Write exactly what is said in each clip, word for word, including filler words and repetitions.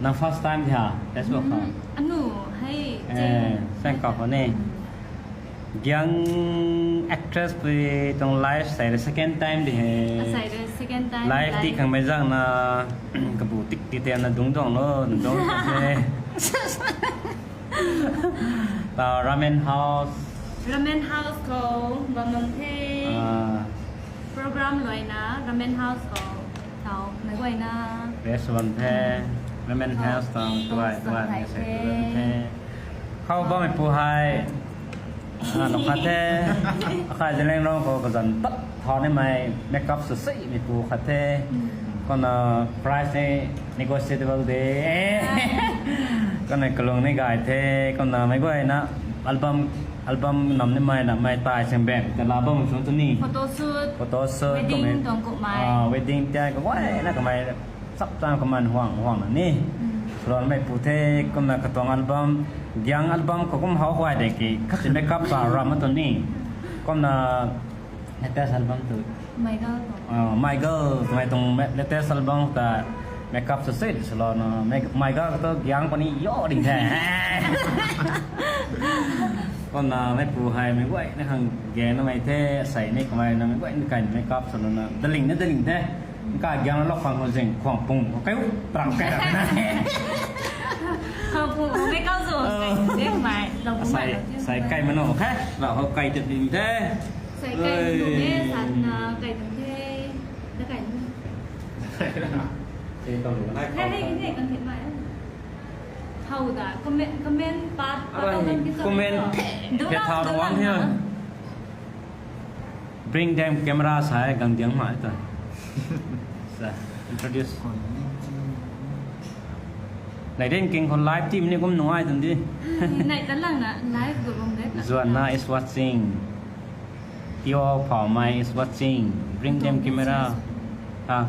Nang first time di ha, Facebook khou? Anu, hei, Eh, cheng. Seng kau khou ni. Giang actress pui tuang live sei rui second time di he. Asei rui second time Live di live. Khang mei zang na, kabu tik ti tian na dung dong lo, dung dong lo. Ta Ramen House. Ramen House khou bam bam the. Ah. Program luaina Ramen House khou tau mei guayna. Restaurant the. Ramen House tau tuai tuai mei se the. Khou bam mei pu hei. Ah, nung khat the. Akai Zeliangrong khou kazan pat thau ni mei makeup sw sei mei pu khat the. Kumna price ni negotiable de. Kumna kalung ni gay the. Kumna mei guayna album, album nam ni mei na mei tai seng bam ta la bam sung tu ni. Photoshoot. Photoshoot, wedding kumna tuang kumhmei. Ah, wedding tia kumhmei na kumhmei sap tan kumna huang, huang na ni. Salon mei pu the, kumna katuang album, Giang album khou kum how huay de ki, khat si makeup sa ram tu ni. Kumna latest album tu. Michael tuang. Ah, Michael, tumei tuang ma-, latest album ta makeup sw sei salon na, Michael khou tu Giang puni yo ding the. Kumna mei pu hei mei guayna khang gang na mei the, sei ni kumna mei guayna kai makeup sw na, daling na daling the. Ka Giang lou khang khou zing khuang pung khou kai u, prang kai rap na. Khuang pung khou makeup sw, kai zing mai, lou pung mai lou. Sei kai mano khe, lou khou kai tip ding the. Sei kai mano khe, san na kai ding the. Na kai ding. Sei kai mano khe. Hei, hei, hei, kan thit mai. How da, comment, comment part, Arai, comment ki comment, dung ke na, thau dung wang na. Bring them camera sa e, gang diang mai ta. Sa, introduce. Nai den king khou live team ni kum nungai tun di. Nai ta lang na, live gu bam de. Zuanna is watching. Tio Phaomei is watching. Bring them camera. Ha.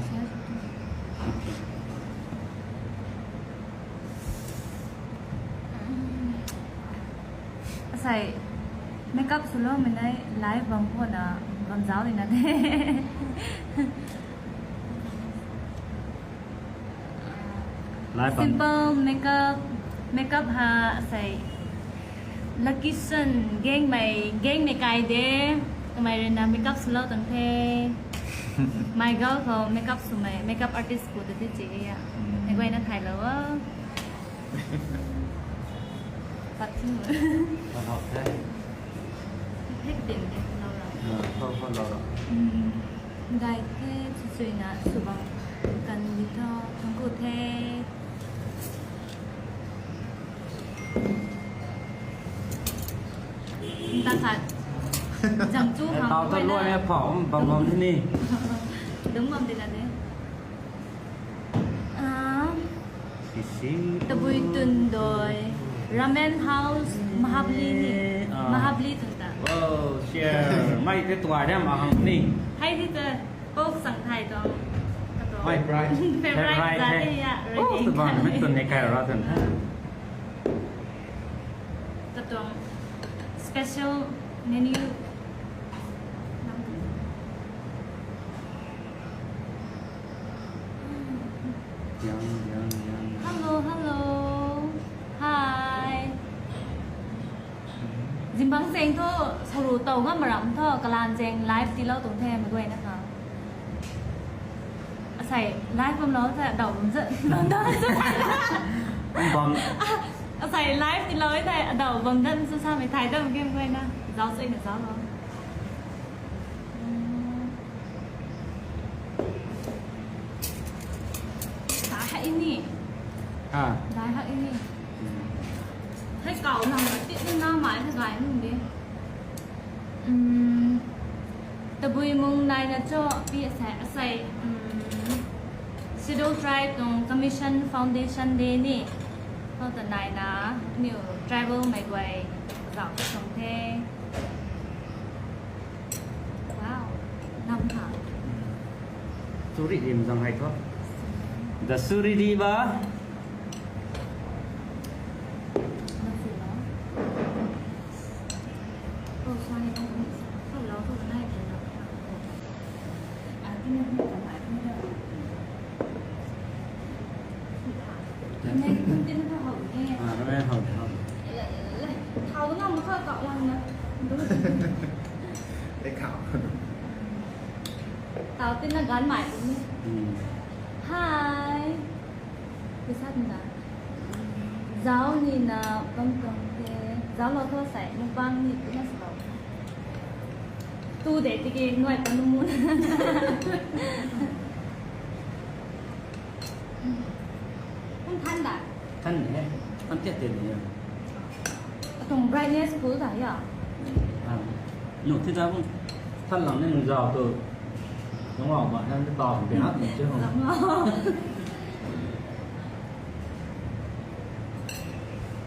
Asei, makeup swloumei nai live bam khou na bam zauc di na de. Live bam. Simple makeup, makeup ha asei. Lucky Sun, gangmei, gangmei kai de. Kamei rui na makeup swlou tang the. Michael khou makeup swmei, makeup artist pu ta di chi ya. Mei guayna thaylou o. Pat thu. Pat hok the. Hek din de lou ra. Ah, thou thou lou ra. Dai the, chuchuina sw bam kan di tho, thangc ku the. Ta khat. Zang chu hang tau ta luai mei phau bam bam ni. Dung bam di na de. Ah, Sisi. Tabui Tun Doi. Ramen House, Mahabali ni. Ah. Mahabali tun ta. Wow, share. Mei te tuai de ma hang ni. Hei di ta. Pork sang thai tuang. Katuang. Mei favorite. Favorite za the. Te ya. Oh, tu bam mei tun ni kai ra tun. Katuang special menu. Yum, yum, yum. Hello, hello. Hi. Zimbang zeng thu, saru tow ngam maram thu, kalan zeng live tiilou tuang the, mei guayna kha. Asei, live bam lou the, daw bam zat, bam zat. Bam. Asei, live tiilou the, daw bam zat, sa sa mei thai dam game guayna. Zauc sui na zauc lou. Dai hak ini. Ha. Dai hak ini. Hmm. Hei kau lang na tit na na mai na gai nung de. Hmm. Tabui mung nai na cho pi asei, asei, hmm, Scheduled Tribe tuang Commission Foundation Day ni. Khou ta nai na, niw tribal mei guay zauc ka tuang the. Wow. Nam tha. Suri dim zang hai tho. Da suri di ba. Ramen khou tin na how ni. Ah, ramen how how. Thau na ma kha ka wan na. Ei khau. Thau tin na gan mai ni. Hmm. Hi. Kisat na. Zau ni na bam tuang the. Zau lo tho sai mukbang ni tu na sa. Tu de tiki nuai pa nu mun. Kum than da. Than ni he. Than tiat tiat ni he. Atong brightness full da ya. Ah. Nu thi da kum than lang ni nung zau tu. Nung wang ba than tau bia ni che hong. Lam lo.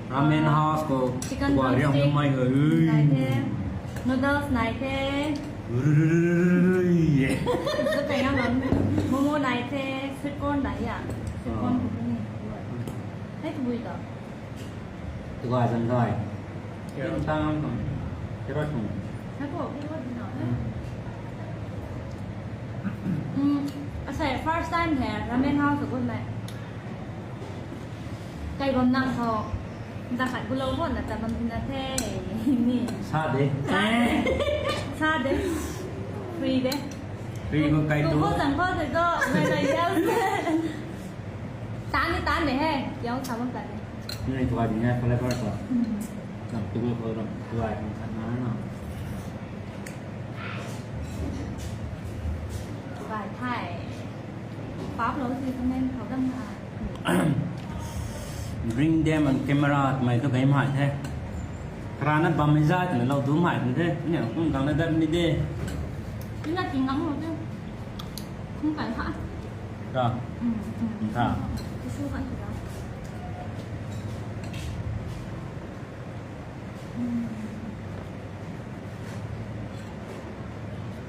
Ramen house khou chicken tua riam drumstick mai hei. Nai the. Noodles nai the. Ui. Sa kai ngam lam. Momo nai the. Sweet corn nai ya. Sweet corn Ah. Khou ni. Hei tu bui ta. Tua zan dai. Carrot. Tang tang. Carrot khou. Hei ko, hei ko di na. Hmm. Asai first time he ramen house khou nai. Kai bam nang ho. Nda khat gu lou ho na ta bam na the. Ni. Sa de. Sa de. Free de. Free khou kai tu tu. Ho zang ho de do. Nai nai ya. Tan ni tan de he. Yau sa bam tan de. Ni tua di ni flavor to. Hmm. Nang tu khou ram tua ni khat na na. Bai thai. Pap lo si comment khou dam na. Bring them on camera, twmei thu game hai the. Karana bam mei zai twna lou dum hai the. Ni kum gang na dat ni de. Ni na ting gang lo de. Kum kai ha. Ka. Hmm, hmm. Ka. Tissue kan tu da.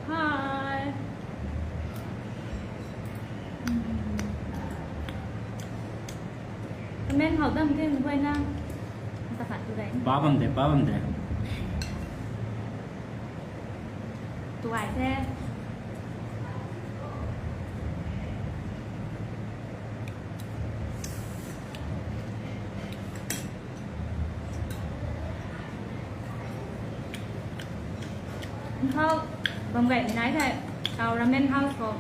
Hi. Comment how dam the mei guay na. Ta khat tu dai. Pa bam de, pa bam de. Tuai the. Khou bam gay ni nai the. Tau ramen house khou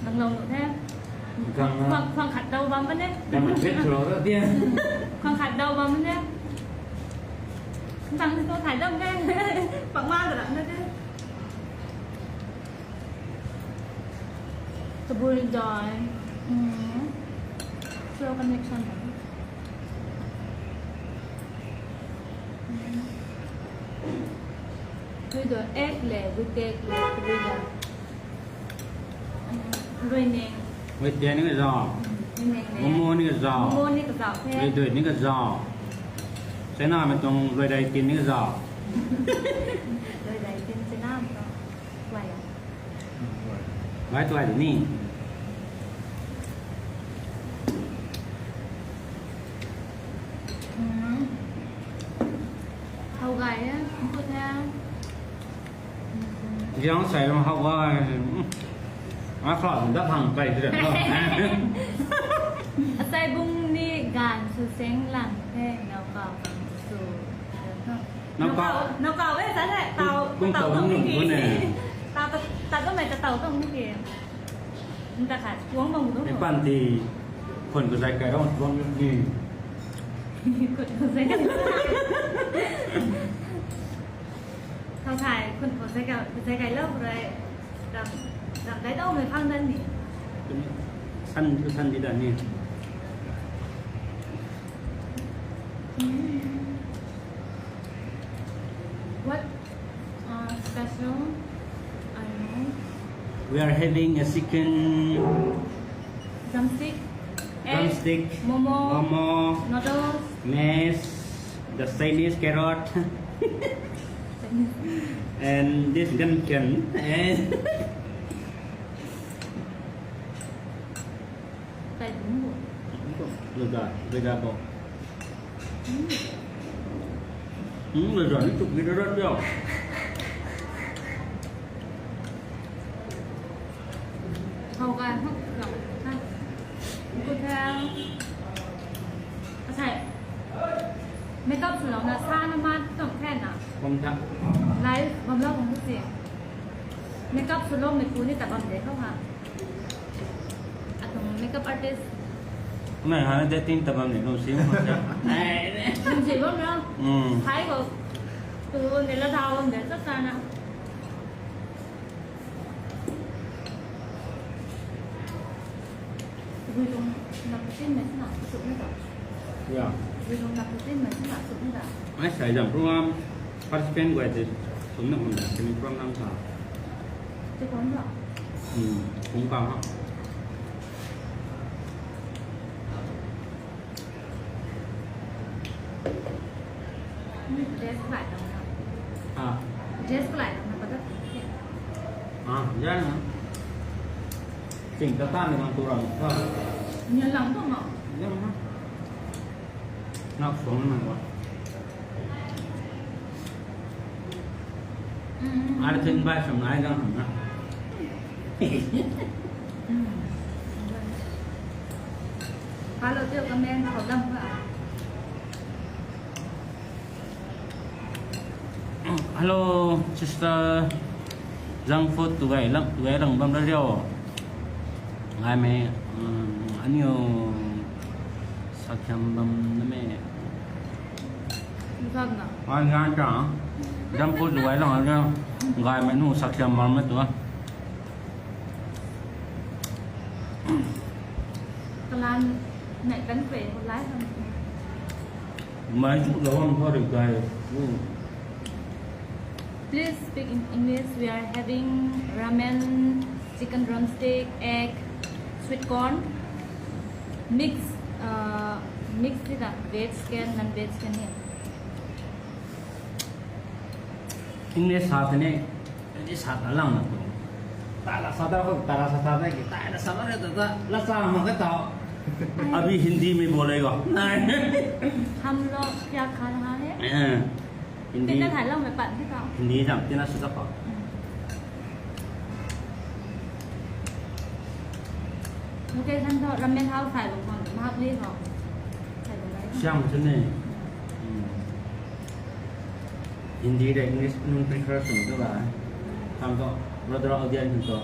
nang lou nu the. Gang na. Khwang, khwang khat dau bam ne. Gang na trip thulou ta dia. Khwang khat dau bam ne. Khang tu thai dam ne. Pak ma ta ram na the. Tabui dai. Hmm. Slow connection. Hmm. Tui do egg le, with egg le, tabui dai. Hmm. Rui ning. Rui tian ni ka zau. Hmm. Rui ning le. Momo ni ka zau. Momo ni ka zau the. Rui dui ni ka zau. China mei tuang rui dai tin ni ka zau. Rui dai tin China mei tuang. Wai a. Bai tuai di ni. Hmm. How gay e, nku the. Yang sai long how gay. A kha dap hang kai de. Asai bung ni gan sw seng lang the, nau kau bam sw. Nau kau. Nau kau e, sa the, tau, kung tau tau tong nung ni ki. Tau, tau, tau tong mei ta tau tong ni ki. Nta khat, kuang bam dong. Ei pan ti, khun khou zai kai rong, kuang ni. Khun khou zai kai. Thau thai, khun khou zai kai, zai kai lou rui. Ram, ram dai dau mei phang dan ni. San, san di dan ni. What, uh, special? I don't know. We are having a chicken Drumstick. Egg. Drumstick. Momo. Momo. Noodles. Maize. The Chinese carrot. Chinese. And this gankan. And Kai bung bo. Lega, lega bo. Hmm. Hmm, lega ni tuk ni rat rat. How gay, how gay. Ha. Good health. Makeup swlouna sana ma tuang khe na. Bam ta. Live bam lou bam si. Makeup swlou mei pu ni ta bam de khou ha. Atuang makeup artist. Mei ha dating ta bam ni lou si. Kum si bam na. Hmm. Sai ko. Tu ne la thau bam de sa sana. Guilung na putin na sina suk na ta. Ya. Guilung na putin na sina suk na ta. Ai sai jam program participant guay te sum na hum na sini program ta. Te kon ta. Hmm, kung ka ha. Dress kalai tang na. Ah. Dress kalai tang na padat. Ah, ya na. Ting kata ni mang tu ram ta. Ni lang tu ma. Ya ma. Nak song na wa. Ai tin bai sam nai dang ham na. Hello, tio comment khou dam kha. Hello, sister. Junk food tu gay lang, tu gay lang bam ra rio. Gay mei, um, aniu sakhiam bam na mei. Ngan ngan ta. Junk food tu gay lang rio. Gay mei nu sakhiam bam mei tu. Kalan nai kan kwe ko lai kan. Mai chu lou am kho ri kai. Please speak in English. We are having ramen, chicken drumstick, egg, sweet corn, mix, uh, mix ti ta veg kan, non-veg kan ni. English sa tini, English sa ta lang na tu. Ta la sa ta ko, ta la sa ta ki, ta la sa ta ta, la sa ma ka ta. Abhi Hindi mein bolego. Nahi. हम लोग क्या खा रहा है? Eh, Hindi. Tina thai lang mei pat hi ta. Hindi jam tina su ta pa. Hmm. Location tu ramen house sai bam khang, mahak li khang. Sai bam lai. Siang sini. Hmm. Hindi de English nunc prefer sw tu la. Tham tu, brother audience tu.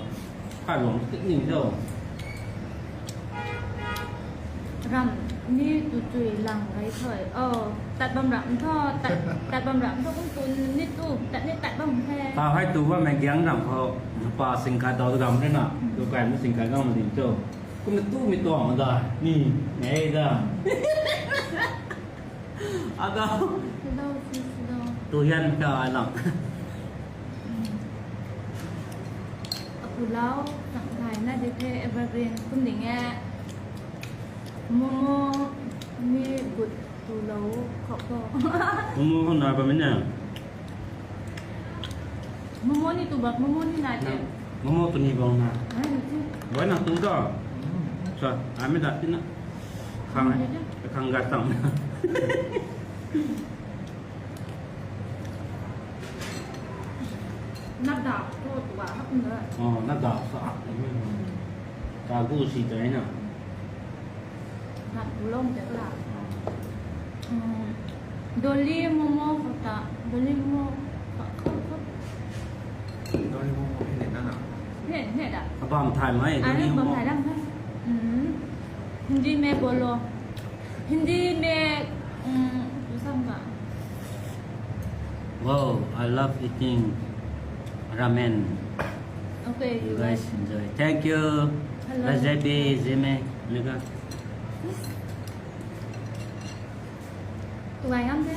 Kailuang tik ning tu. Ram ni tu chui lang gai thoi. Oh, tat bam ram tho, tat, tat bam ram tho kum tu ni tu, tat ni tat bam the. Ta hai tu ba mei giang ram khou, pa sing kai tau gam re na, tu kai mu sing kai gam ding tu. Kum tu mi tuang da, ni, nei da. Ada. Hello, sis, hello. Tu hian ka ai lang. Apu lau, tang thai na di the evergreen kum ding e. Momo ni gut tu lou khou ko. Momo khou na bam ni na. Momo ni tu bam, momo ni nai te. Momo tu ni bam na. Nai ni tu. Boy na tu ta. Sa, ami da tina. Khang, khang gas tang. Na da ko tu ba hak na. Oh, na da sa. Ta gu si tai na. Nat bulong te la. Hmm. Dolly momo khou ta, Dolly momo khou, khou, khou. Dolly momo hi ne na na. Ne, ne da. Abam thai mai, Dolly momo. Abam thai dam hai. Hmm. Hindi mein bolo. Hindi mein, hmm, tu sam ka. Wow, I love eating ramen. Okay, you guys enjoy. Thank you. Hello. Rajebi, Jimmy, Mega. Tuai ngam the.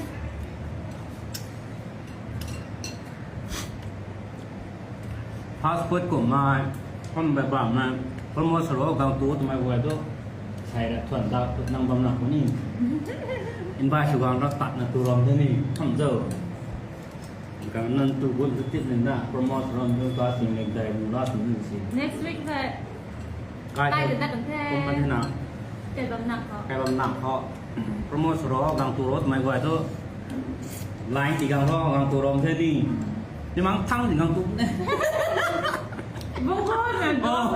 Fast food kumna, hom bai bam na, promote sw ro gang tu twmei guay tu, sai ra thuan da nang bam na kuni. Invite sw gang ra tat na tu rom de ni, tham zo. Gang nan tu gun tu tit nin da, promote sw rom tu ta sing nek dai gu la sw ni si. Next week the. Kai kai de, de kan the. Kum kan the na. Kai bam nak ho. Kai bam nak ho. Promote sw ro, gang tu ro, twmei guay tu. Line ti gang ro, gang tu rom the ni. Ni mang thang ni gang tu ne. Bung ko na do. Oh.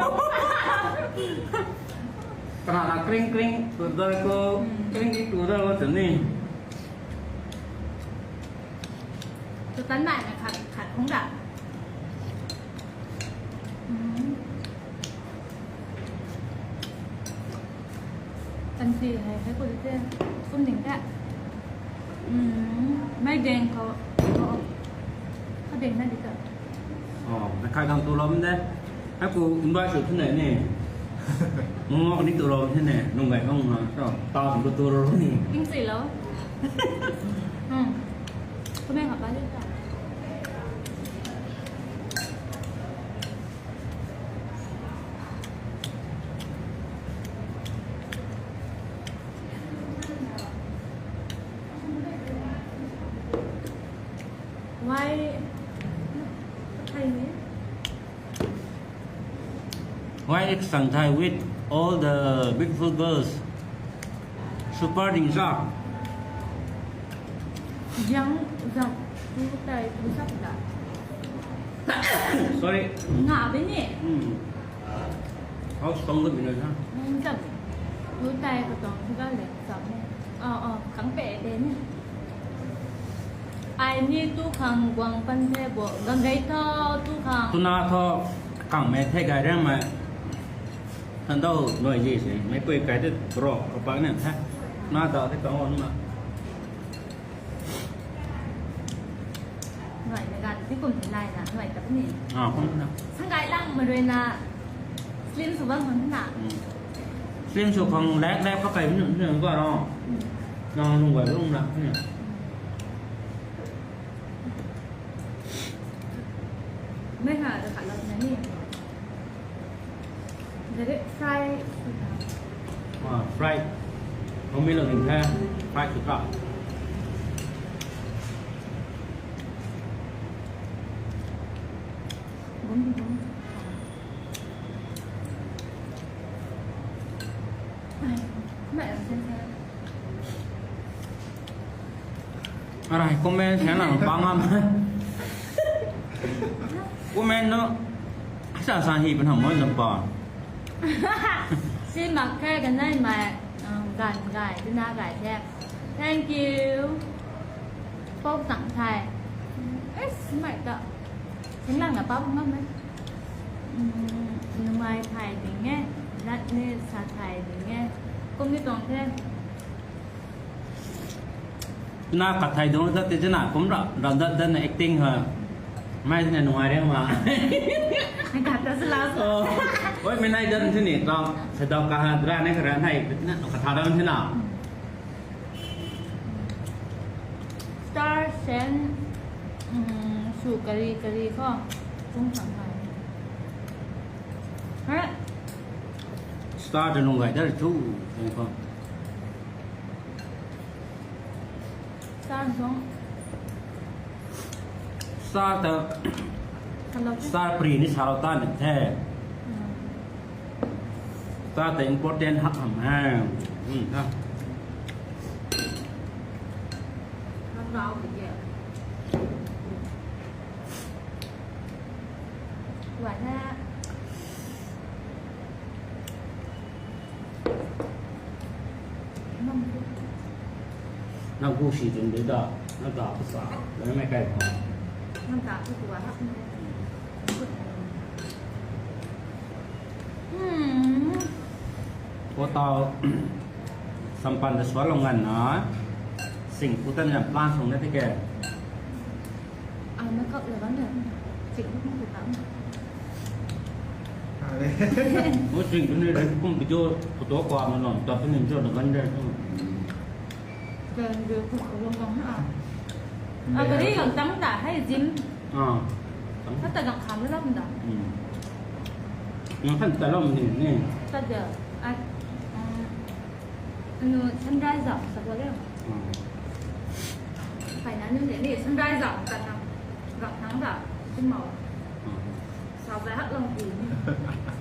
Kana na kring kring, tu da ko, hmm, kring kring tu da ko tu ni. Tan nai na khat khat hung da. Hmm. Tan ti hai hai ko te. Kum ning ta. Hmm. Mai deng ko. Ko. Ka deng na di ta. Oh, na khai dang tu lom de. Hai ko invite sw tu ne ni. Mo mo ni tu lom the ne. Nung gai kong na. So, ta tu tu lom ni. King si lo. Hmm. Kau mei hap ba le ta. Why? Thai ni? Why is Sangthai with all the beautiful girls? Super ding sa. Yang zam tu tai tu sap da. Sorry. Nga be ni. Hmm. How strong the minute ha? Yang zam tu tai ko tong tu ga le zam ni. Oh oh, kang pe de ni. Ai ni tu khang guang pan the bo, gang gai tho tu khang. Tuna tho kang mei the gai rang mei. Than dau noi ji se, mei pui kai te bro, ka pa ne the. Na dau te kang on ma. Noi na gan ti kum te lai na, noi ta ni. Ah, kum na. Sang gai lang ma rui na. Slim sw bam hon na. Hmm. Slim sw khang lak lak ka kai ni ni ba ro. Hmm. Na nung gai lung na ni. Mei ha da khat lou na ni. Jadi fry. Ah, fry. Kau mei lou ning the. Fry sw ta. Bum bum. Ai, mei ang sen sen. Arai, comment siang lang bang am. Comment no, sa sa hi pen ham mo zam pa. Si mak khe kanei mei, um, gan gai, dina gai the. Thank you. Pok tang thai. Eh, mei ta. Sing lang na pap ngam e. Hmm, numai thai ding e. Nat ni sa thai ding e. Kum ni tong the. Na kathai dong ta te jana kum ra, ra dat dat na acting ha. Mai ne nuai re ma. Ai ka ta sala. Oh. Oi, mei nai dan thini ta. Sa dau ka ha dra ne ka ra nai na ka tha dan thina. Star sen, mm, su kari kari ko. Tung sang hai. Ha? Star de nung gai dar thu, ko. Star song. Star ta, hello. Star pri ni sa lou ta ni the. Hmm. Star ta important hak ham hai. Hmm, ha. Hello, yeah. Wah na. Nang gu si tun de da, nang ta pasa, nang mei kai pha. Nang ta tu tu ha. Hmm. Ko tau, sampan da suan lou ngan na, sing ku tan yan plan sung na tike. Ang makeup la gan de. Chik bu kum ta. Mo ching tu ni kum video photo kwa ma non, ta tu ni jo la gan de. Gan de ku ko long long na. Ah, kari gang tang ta hai gym. Ah. Kata gang kham lam da. Hmm. Yang kan ta lam ni ni. Ta de. Ah. Anu sunrise zam sa ko le. Hmm. Pai na nu ne ni sunrise zam ta na. Gak nang da. Sim mau. Hmm. Sa zai hak long pi ni.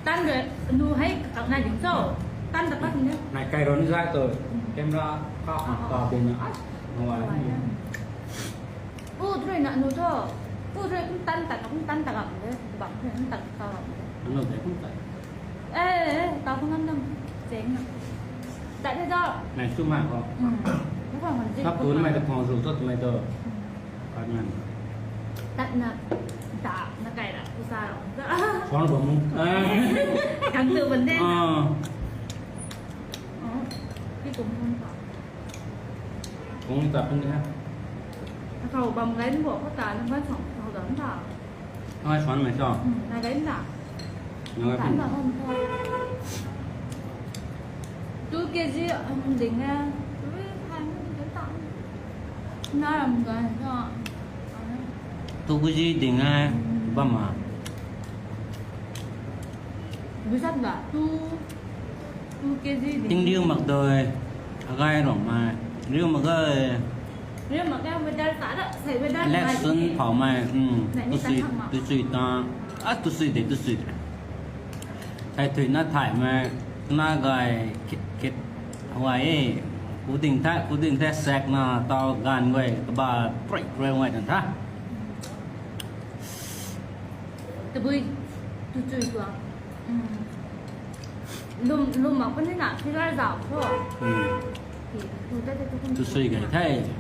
Tan de nu hai kak na ding so. Tan da pat ni. Nai kai ron zai to. Hmm. Camera ka ka pe na. Ah. Ngai. Ngai. Pu thrui na nu tho. Pu thrui kum tan tan kum tan ta gam de. Bam thrui kum tan ta gam de. Ano de kum tan. Eh, eh, ta kum ngam nam. Cheng na. Ta de da. Nai su ma ko. Hmm. Ni ko man jin. Sap tu mai ta khong su tot mai to. Hmm. Kan ngan. Tatna, da, na kai ra, usa ra. Phone bam mu. Kang tu bande. Ah. Oh, pi kum phone pa. Phone ta pun ha. Khou bam gai bo ko ta, na ban song khou dam ta. Ai, phone mai sa. Hmm, na gai ta. Na gai ta pun. Ta hom ta. Two K G, um, ding e. Two K G, um, ding ta. Na ram gai ta. Two K G ding e, bam ma. Bui sat da, two, two K G ding. Ting riu mak doi, agai rong mai, riu mak e. Riu mak e, weather ta da, sei weather. Lek sun phau mai, um, tu sui, tu sui ta, a tu sui de, tu sui de. Thai thui na thai mai, na gai kit kit huai e. Ku ding tha, ku ding tha sek na tau gan guay, kaba prek prek huai tan tha. Tabui, tu chui tua. Lum, lum mak puni na, figure zau tho. Tu sui gai the.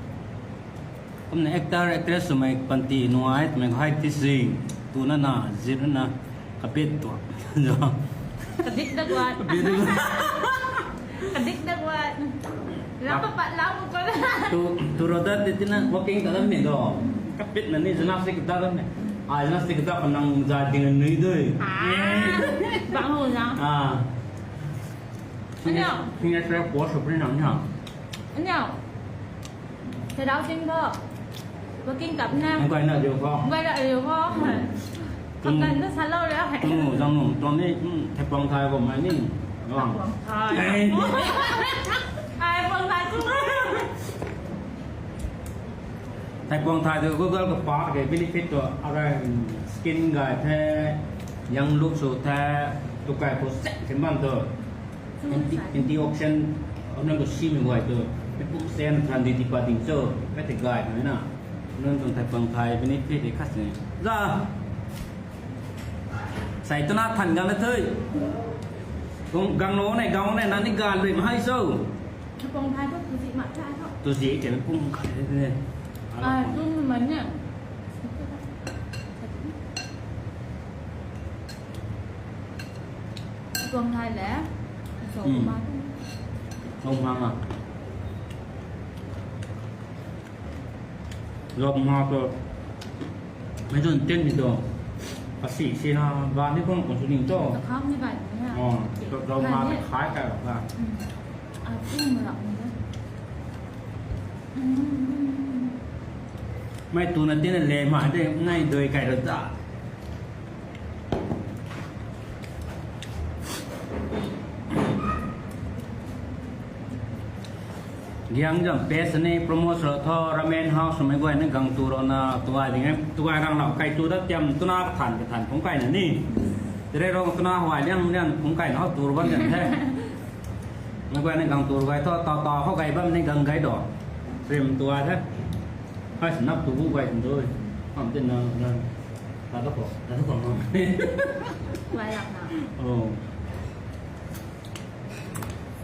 Kumna actor, actress swmei panty nuai, twmei hai ti si, tu na na, zip na na, kapit tu. Kadik da guat. Kadik da guat. Kadik da guat. Rapa pat lau ko. Tu, tu roda ti ti na, walking ta lam ni do. Kapit na ni, gymnastic ta lam ni. Ah, gymnastic ta pa nang za ding nui dui. Ah. Bang ho na. Ah. Ano? Finger trap po supri na ni ha. Ano? Thadau ting tho. Working cup na. Ang kai na diu kho. Ang kai na diu kho. Tum. Kakan na sa lou le. Tum, zang nung, tum ni, hmm, thai puang thai ko mai ni. Thai puang thai. Ai. Thai puang thai tu Google ko pa ke benefit tu, agar skin gai the, young look sw the, tu kai ko set ke man tu. Anti, antioxidant, anan ko si mi guay tu, mi pum sen than di ti pa ding cho, pe te gai na na. Anan tuang thai puang thai benefit de khat ni. Za. Sai tu na than gang na thui. Kung gang lo ne, gang lo ne, nani gan rui ma hai so. Thai puang thai tu, tu zi ma thai tu. Tu zi ke mi pum khai de ne. Ah, tu mi man ne. Tuang thai le. Song ma. Song ma ma. Lok ma to. Mei tun tin ni to. Asi si na ba ni kong kong su ning to. Ta kham ni bai ni ha. Oh, to, to ma khai kai ba. Hmm. Ah, tu ma lak ni. Hmm. Mei tu na tin le ma de nai doi kai ro ta. Giang jam pes ni promote ro tho, ramen house mei guay ni gang tu ro na, tuai ding e, tuai gang lau kai tu da tiam tu na kathan, kathan phung kai na ni. Tere ro tu na huai liang liang phung kai na tu ro ban jan the. Mei guay ni gang tu ro gai tho, tau tau khou gai bam ni gang gai do. Rim tuai the. Hai snap tu bu gai tu do. Kam tin na na. Ta ta ko, ta ta ko na. Tuai lak na. Oh.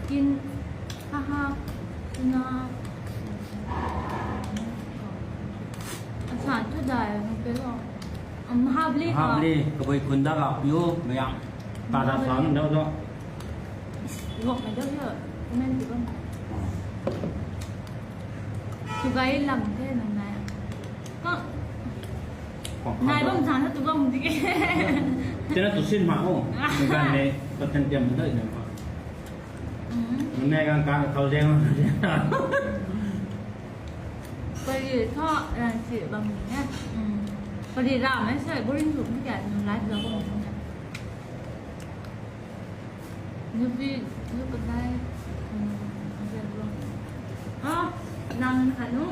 Skin, ha ha, na. Asan tu dai, hang pe lo. Um, Mahabali ka. Mahabali, kabui khun da lak piu, mayam. Ta da san, da da. Lok mai da yo, comment tu bam. Tu gai lam the nang nai. Ka. Nai bam san tu bam di. Tina tu sin ma o. Gan ne, ka ten tiam da na. Nai gan ka khou zeng. Pari tho ran si bam ni. Pari ra mai sai boring tu ni kya nu lai tu bam ni. Nupi, nu kadai. Ah, nang kanu.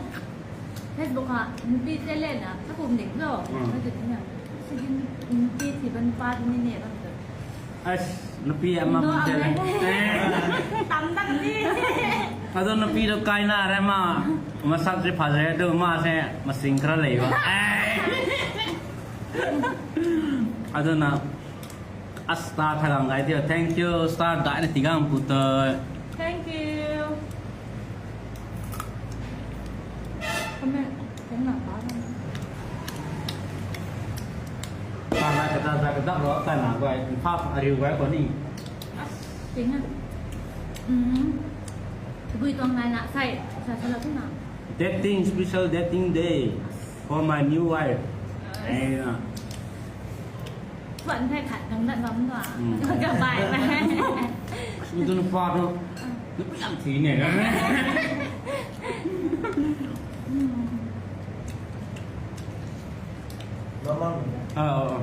Facebook ha, nupi te le na, ta kum dik lo. Hmm. Ai tu ni na. Sigi nupi si ban pa ni ne bam tu. As, nupi ama mun te le. Tam tak ni. Ado nupi lo kai na re ma. Masak si pha re do ma se, masing kra le ba. Ado na. Asta thagang gai tio. Thank you, star dai na tigang pu tei. Thank you. Comment, comment na pa. Kata za kata ro ta na guay, in fact, ariu guay ko ni. Ting na. Hmm. Gui tuang nai na, sai, sa sa la tu na. Dating, special dating day for my new wife. Eh, na. Thuan thei khat nang dat bam na. Hmm. Ka bai bai. Sum tu na pa tu. Na pa yang thi ne. Hmm. Mama. Ah, oh, oh.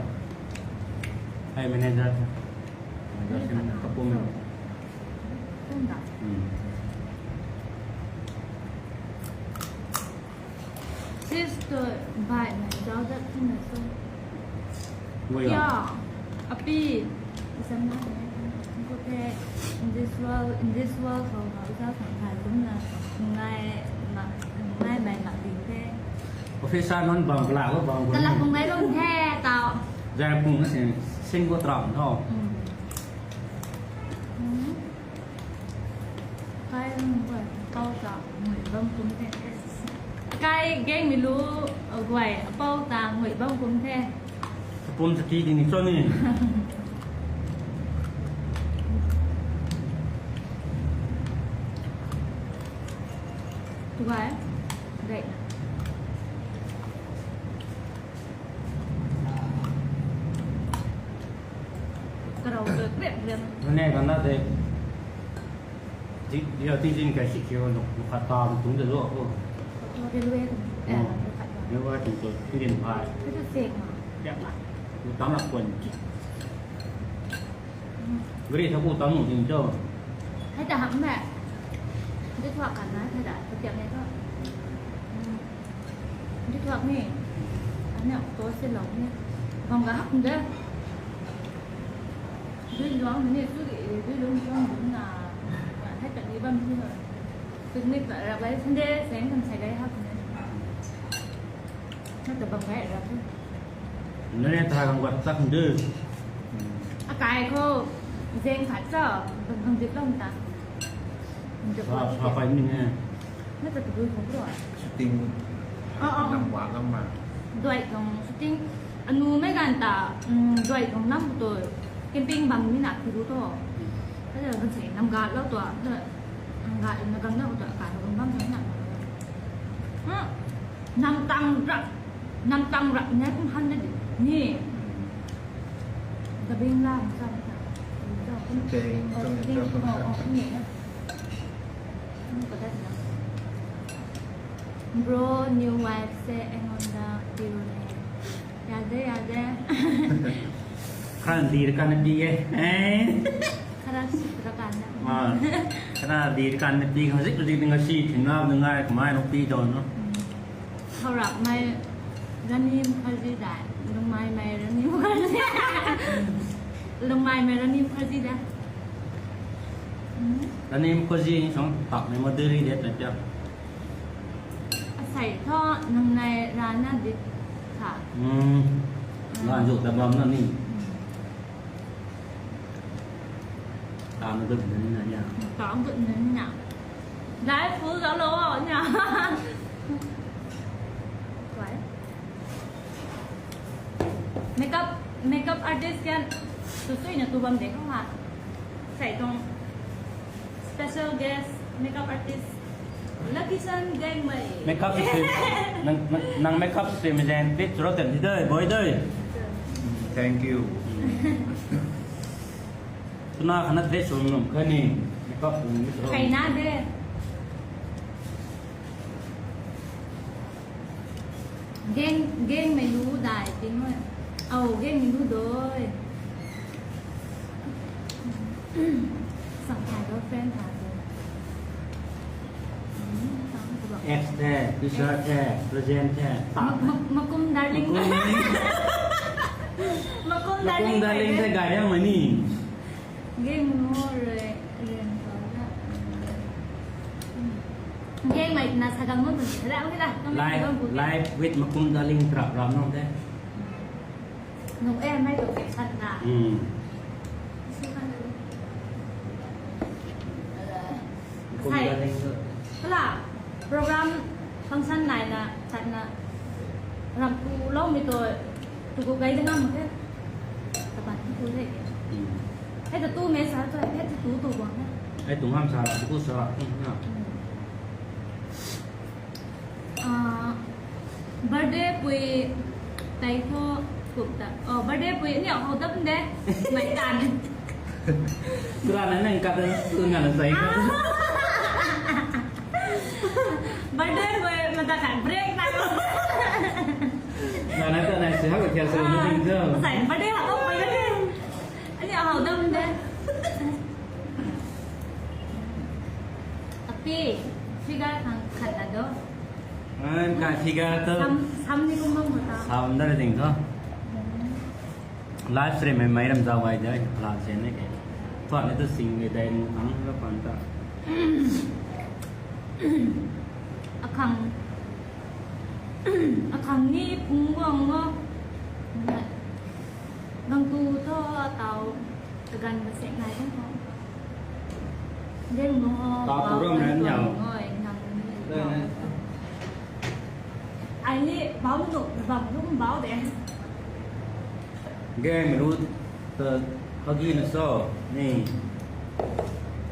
Hey, manager. Manager, sini kapum. Kapum da. Hmm. Sis tu bai mei zauc dat tina so. Wei ya. Ya. Api. Isam na ne. Ko the, in this world, in this world khou khou zauc khang khai kum na. Ngai ma, ngai mei mak ding the. Officer non bang kala ko bang ko. Kala kum ngai bang the tau. Zai pung na sing, sing ko tram tho. Hmm. Hmm. Kai, um, guay, apou ta ngui bam kum the. Kai gang mi lu, uh, guay, apou ta ngui bam kum the. Kapum sa ki ding ni cho ni. Tu guay, dei. Karau tu grep grep. Nane kan na de. Di, di, di, di, kai si kiu no, no kata tung de lo ko. Railway tu. Eh, no kata. Railway tu tu, tu din pai. Itu sek ma. Ya. Tu tam la pon. Gari tha ku tam nu ding cho. Hai ta ham me. Di thuak kan na, hai ta, tu tiam ne to. Hmm. Di thuak ni. Aniu to si lou ni. Bam ga hak de. Dui luang ni su di, dui luang luang dun na. Hai ta ni bam ni. Picnic ta ra bai Sunday, seng kan sai gai hak ni. Hai ta bam gai ra tu. Nane tha gang guat tak de. Akai khou zeng khat cho, bam bam zip lou ta. Sa, sa pai ni ne. Na ta tabui khou bro. Shooting. Oh, oh. Lam wa lam ma. Duai tuang shooting. Anu mei gan ta, um, duai tuang lam tu. Camping bam ni na kiru to. Ka ja kan sei nam ga lou to. Nam ga na bam na to ka bam bam na. Hmm. Nam tang rap. Nam tang rap ne kum han na di. Ni. Dubbing la, sa, sa. Sa, sa. Ting, sa, sa, sa, sa. Oh, oh, ni na. Ano ka dat na. Bro, new wife se, engonda, tiro ne. Yade, yade. Khan dir kan di e. Eh. Khara sik ra kan na. Ah, khara dir kan na pi, khang zik zik ding a si, thing na, ding ngai, kamai no pi do no. Hmm. Khou rap mei Rani Mukherjee dai, Lungmai mei Rani Mukherjee. Lungmai mei Rani Mukherjee dai. Hmm. Rani Mukherjee ni song tak mei Madhuri de ta pia. Asei tho nang nai rana dit kha. Hmm. Hmm. Lan zu ta bam na ni. Hmm. Tang dut na ni na ya. Tang dut na ni na. Life full zauc lou nia. Why? Makeup, makeup artist kan tu sui na tu bam de khou ha. Sai tuang special guest makeup artist Lucky Sun Gaengmei. Makeup si, nang, nang, nang makeup si mi zen pit churo tem di dei, boy dei. Thank you. Tuna khana dress sum num kha ni, makeup sum ni sum. Kai na de. Gaeng, Gaengmei lu dai ting oi. Au, Gaengmei lu doi. Sang thai girlfriend tha tu. Ex the, teacher the, present the. Ma-, ma-, Makum darling. Makum darling. Makum darling. Makum darling the gay yang mani. Gaeng mo rui, rui, Gaengmei na sa gang mo tu, ra wi la, live, live with Makum Darling trap ram nong te. Nung e, mei tu ke sat na. Hmm. Makum Darling tu. Kala, program function nai na, sat na. Ram ku lou mi tu, tu ku gai de ngam ke. Hei ta tu me sa tu, hei ta tu tu bang na. Hei tu ngam sa, tu sa. Ah, birthday pui tai tho kup ta. Oh, birthday pui ni hou dam de. Mai tan. Tura na nang kat tu na na sai. Birthday pui mata kan break na. Na na ta na si ha ko kya sa na ding jo. Sai birthday ha ko pui na. Ani hou dam de. Api, figure khang khat na do. Ai, ka figure tu. Sam, sam ni kum bang ta. Sam da ding tho. Live stream mei mei ram zau ai dai, la chen ne ke. Thon ne tu sing ni dai nu ang la pan ta. Akhang, akhang ni phung guang ngo. Gang tu tho tau, tagan ba sek nai tang tho. Deng mo, ta tu ram ran yau. Ngoi, nang ni. Ai ni bau nu, bam nu bau de. Game root ta hagi na so ni.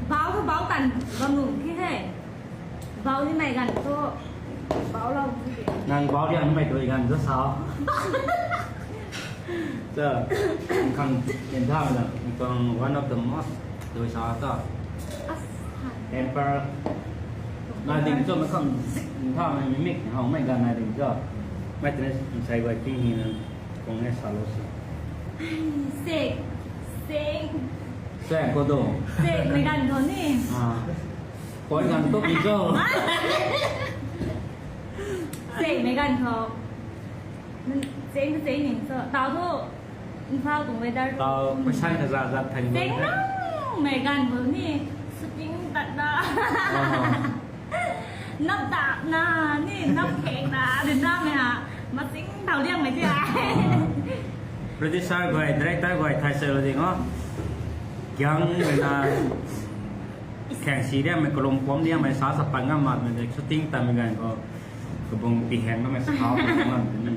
Bau tu bau tan bam nu ki he. Bau ni mai gan tu bau lau ki. Nang bau di ang mai doi gan tu sao. Cha, khang ken tham na, khang one of the most doi sa ta. As. Emperor. Na ding cho ma khang zik tham na mimic hau mai gan na ding cho. Mai tene sai wai ting hi na. Kong e sa lo si. Sek. Sek. Sek ko do. Sek mei gan tho ni. Ah. Koi gan tu ki cho. Sek mei gan tho. Sek tu sek ni so. Tau tu. Imphal tuang weather tu. Tau, pasan ka zat zat thang. Sek na. Mei gan tho ni. Shooting tat na. Oh. Nap dak na ni, nap khek na, din na mei ha. Masing thau liang mei ti ai. Producer guay, director guay, thai se lo ding o. Giang mei na, khang si liang mei, kalum pom liang mei, sa sa pan ngam mat mei, shooting tam mei gan khou. Kabung pi heng na mei, sa khau mei ngam mei.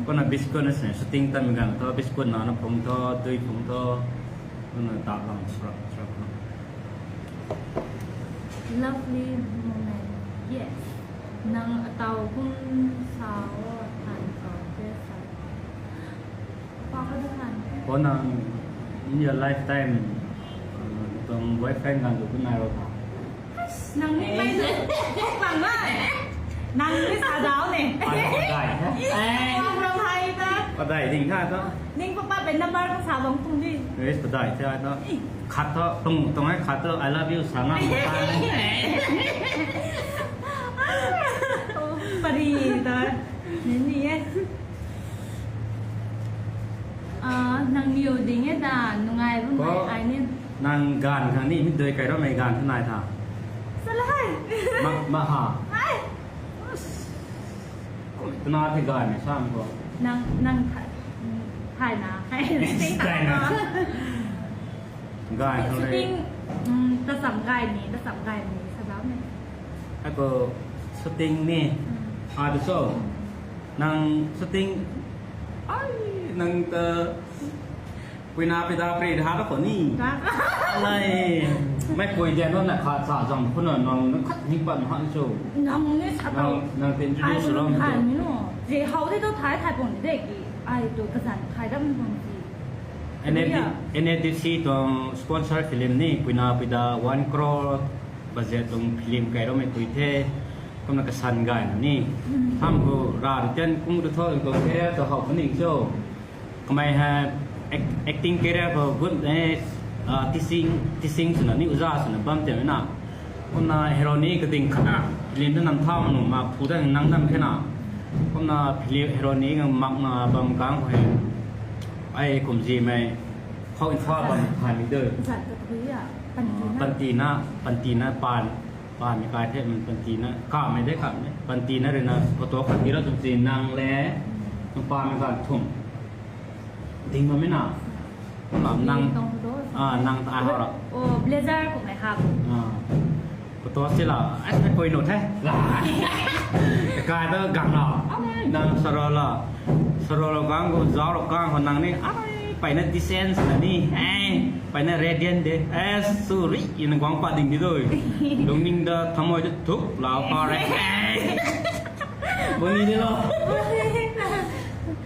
Ko na biscuit na se, shooting tam mei gan khou, biscuit na na phung tho, dui phung tho. Ko na tap lang, srap, srap lang. Lovely moment. Yes. Nang atau kum sa o than kau te sa. Pa ka da than. Ko nang in your lifetime, uh, tuang boyfriend nang tu nai ro tha. Nang ni mai tu. Bang mai. Nang ni sa dau ne. Padai. Bang ram hai ta. Padai ding tha to. Ning papa pe number ko sa bang tum di. Yes, padai tha to. Khat tho, tung, tung hai khat tho, I love you, sa ngam ta. Oh, pari ta. Ni ni e. Ah, nang niw ding e ta, nungai bu mai ai ni. Nang gan khang ni, mi dui kai ro mei gan tha nai tha. Sa la hai. Ma, ma ha. Hai. Tana the gan ni sam ko. Nang, nang tha, thai na, hai. Thai na. Gay khang le. Shooting, um, ta sam gay ni, ta sam gay ni, sa dau ni. Ako shooting ni. Hmm. Ah, tu so. Nang shooting. Ai, nang ta. Pui na pui da pri da ha ko ni. Da. Lai. Mai pui dia no na kha sa zang khu na nang na khat ni pan ha so. Nang ni sa nang, nang tin ju ai so lam. Ai ni no. Je hau de to thai thai pon de ki. Ai tu ka zan thai dam pon ki. N F D, N F D C tuang sponsor film ni, puina puida one crore budget tuang film kai ro mei pui the, kumna kasan gay na ni. Tham hu ra tian kung tu tho tuang career tu hou puni cho. Kamei ha act-, acting career ko good, eh, ah, teaching, teaching swna ni, uza swna bam te na. Kumna hero ni kading khana, film ta nam tha manu ma phu ta nang nam khe na. Kumna film hero ni ngang mak na bam kang ko he. Ai kum zi mei, khou in pha bam thai mi de. Zat ka thui a, panti na. Panti na, panti na pan, pan mi kai the, man panti na, ka mei de ka mei. Panti na rui na, photo khat ti ra tum zi nang le, nang pan mi kan thum. Ding ma mei na. Nang, ah, nang ta ho ra. Oh, blazer ko mei ha. Ah. Photo si la, ai, koi no the. La. Kai ta gang la. Nang saro la. Saro la gang ko, zau la gang ko nang ni. Ai, Mpeyna decent na ni, eh, mpeyna radiant de, eh, sorry, ina guang pat ding di doi. Lungning ta thamoi ta thuk lau pare. Buni de lo.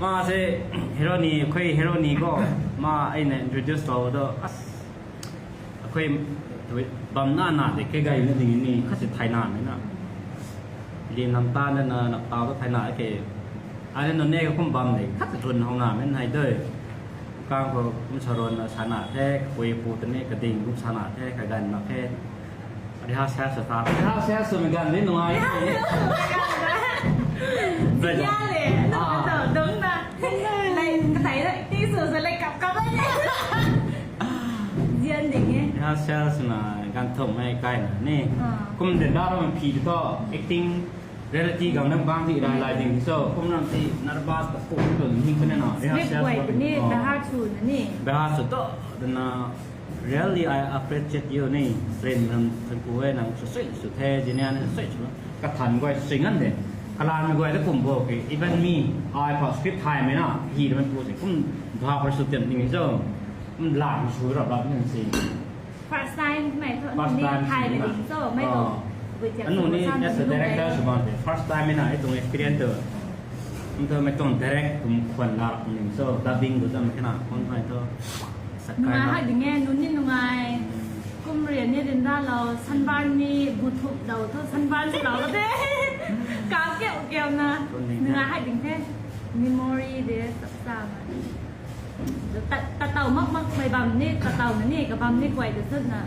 Ma se, hero ni, khoi hero ni ko, ma aina introduce tau do, as, khoi, bam na na de, ke gay na ding ni, khat se thai na me na. Lim lam ta na na, na tau ta thai na ke. Ai na ne ka kum bam de, khat se run hau na me nai doi. Kang ko kum sa run na sa na the, khoi pu ta ni ka ding kum sa na the, ka gan na the. Rehearsal sa ta. Rehearsal sa me gan ni nungai. Ya le, na ka tau dong na. Lai, ka thai na, ti su sa lai kap kap lai. Zian ding e. Rehearsal swna gan thum mei kai na ni. Ah. Kum de da ram phi de to, acting, reality gang na bang ti lai lai ding so, kum ram ti nervous ta kum tu ning kane na. Script rehearsal guay swna ni, oh, by heart sw na ni. By heart sw to, na, really I appreciate you ni. Rin ram thank you e, nang sw sui sw the, jinian sui sw. Kathan guay sui ngan de. Kalan guay ta kum bo ke, even me, ai pa script thai mei na, hi ram pu se, kum bha par sw tiam ding so. Lam sw rap rap nin si. First time mei thu, first time thai mei ding so, mei thu. Anu ni as a director sw bam the. First time mei na, ai tuang experience tu. Kum thu mei tuang direct kum khwan la kum ning so, dubbing tu dam kena, kon mei thu. Nungai hai ding e, nunc ni nungai. Kum rian ni rin da lo, sanban ni bu thum dau thu, sanban si lau de. Kap kiu kiu na. Nungai hai ding the. Memory de, sap sa ma. Ta, ta tau mak mak mei bam ni, ta tau na ni, ka bam ni kuay ta sut na.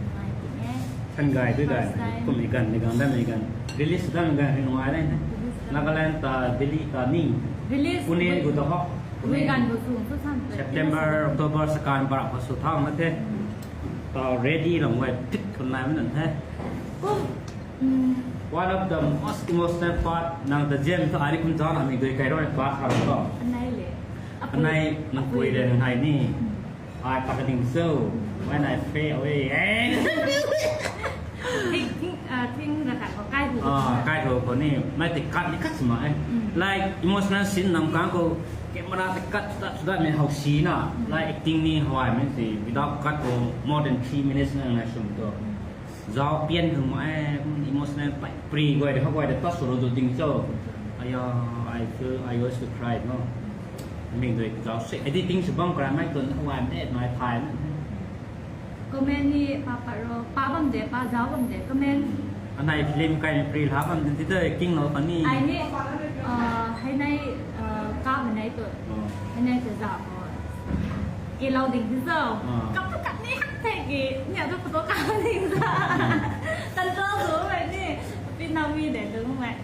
Nungai ting e. Than gay tu gay. First time. Kum i gan, i gan, dan i gan. Release dan gan, i nungai dan. Release dan. Nagaland ta, Delhi ta ni. Release. Pune gu ta ho. Rui gan gu sung su san. September, October, sakan barak ko su thang na the. Hmm. Ta ready lam guay, fit khun nai man the. Kum, Hmm. One of the most emotional part, nang ta zian thu ai ni kum zan ami dui kai roi part ha to. Anei le. Anei nang pui le nang hai ni. Hmm. Ai pa ka ding so. When I feel away, eh. Ting, ting, ah, ting ra khat ko kai hu. Ah, kai hu ko ni. Mei ti cut ni cut sma e. Hmm. Like emotional scene nam kang ko camera ti cut ta suda me how si na. Hmm. Like acting ni how ai mei si without cut ko more than three minutes na nang sum to. Hmm. Zau pian khang ma e, kum emotional pay, pri guay de, ha guay de, ta solo do ding cho. Aya, I feel, I used to cry, no. Ming doi zau se, editing se bam kra mai tun, ha guay de, mai thai na. Comment ni pa pa ro, pa bam de, pa zau bam de, comment. Anei film kai pri la bam de, ti de, king lo pa ni. Ai ni, uh, hai nai, uh, ka ma nai tu. Oh. Hai nai tu zau ko. Ke lau ding di zau. Ah. Kap tu kap ni hak the ke, ni atu photo kap ding zau. Hmm. Tan zau zau mei ni, pi nau mi de zau mei.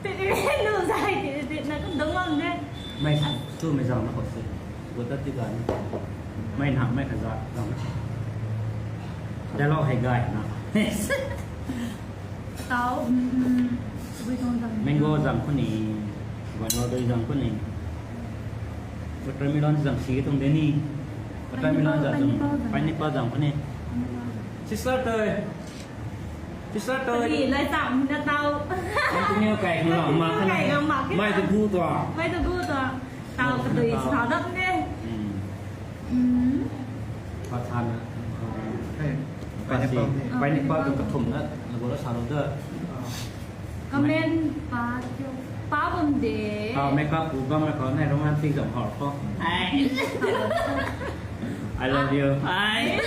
Pi, pi, pi, nu zai ke, di, na kum dong lam de. Mei sa, tu mei zau na ko si. Gu ta ti ga ni. Mei na, mei ka zau, zau na. Dialogue hei gay na. Tau, mm, mm, bui tuang zang. Mango zang khou ni, guano dui zang khou ni. Watermelon zang si tuang de ni. Watermelon zang, pineapple zang. Pineapple zang khou ni. Pineapple zang. Sister toi. Sister toi. Pari lai zang na tau. Mai tu ni kai khou la, ma kai khou la. Mai tu gu tua. Mai tu gu tua. Tau ka dui sa dap ne. Hmm. Hmm. Pa than na. Hey. Pineapple. Pineapple tu kathum na, na gu la sa lo da. Comment pa kiu. Pa bam de. Tau makeup pu bam na ko, nai romantic zam hor ko. Ai. I love you. Ai.